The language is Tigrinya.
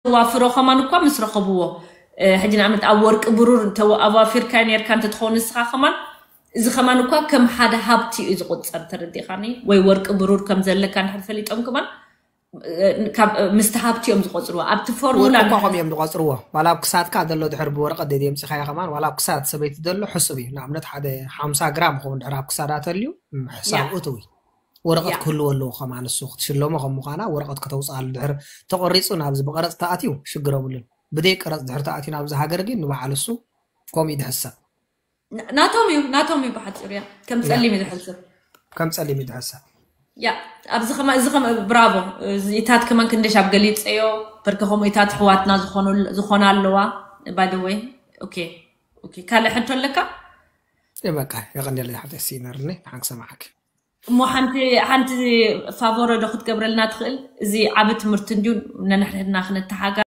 ተዋፍሮ ከማን እኳ ምስ ረኸብዎ፣ ሕጂ ንኣብነት ኣብ ወርቂ ብሩር ኣዋፊርካ ነርካ እንተትኸውን ንስኻ ከማን፣ እዚ ከማን እኳ ከም ሓደ ሃብቲ እዩ ዝቁፀር። ተረዲኻኒ? ወይ ወርቂ ብሩር ከም ዘለካ እንድሕር ፈሊጦም ከማን፣ ምስቲ ሃብቲ እዮም ዝቆፅርዎ ኣብቲ ፎርሙላ። ወርቂ እኳ ከም እዮም ዝቆፅርዎ። ዋላ ኣብ ክሳድካ ዘሎ ድሕር ብወረቀት ደድ የምፅኻዮ ከማን፣ ዋላ ኣብ ክሳድ ሰበይቲ ዘሎ ሕሱብ እዩ። ንኣብነት ሓደ ሓምሳ ግራም ኸውን ድሕር ኣብ ክሳዳ ተልዩ ሕሳብ እትው እዩ። ወረቐት ክህልዎ ኣለዎ ከማን፣ እሱ ክትሽለሞ ከም ምዃና ወረቐት ከተውፅኣሉ ድሕር ተቆሪፁ ናብዚ ብቀረፅ ተኣትዩ ሽግር የብሉን። ብደይ ቀረፅ ድሕር ተኣትዩ ናብዚ ሃገር ግን ንበዓል እሱ ከምኡ እዩ ዝሕሰብ። ናቶም እዩ ናቶም እዩ ብሓፂሩ እያ ከም ፀሊም እዩ ዝሕስብ። ከም ፀሊም እዩ ዝሕሰብ። ያ ኣብዚ ከማ እዚ ከማ ብራቮ። ኢታት ከማን ክንደሽ ኣብ ገሊፀዮ። በርከ ከምኡ ኢታት ኣሕዋትና ዝኾና ኣለዋ። ባይ ወይ ካልእ ሕቶ ኣለካ? በቃ የቐንየለይ ሓፍተይ፣ ሲነርኒ ሓንክ ሰማዓክ። እሞ ሓንቲ ሓንቲ ፋቮረ ዶ ክትገብረልና ትኽእል? እዚ ዓቢ ትምህርቲ እንድዩ፣ ነንሕድሕድና ክንተሓጋ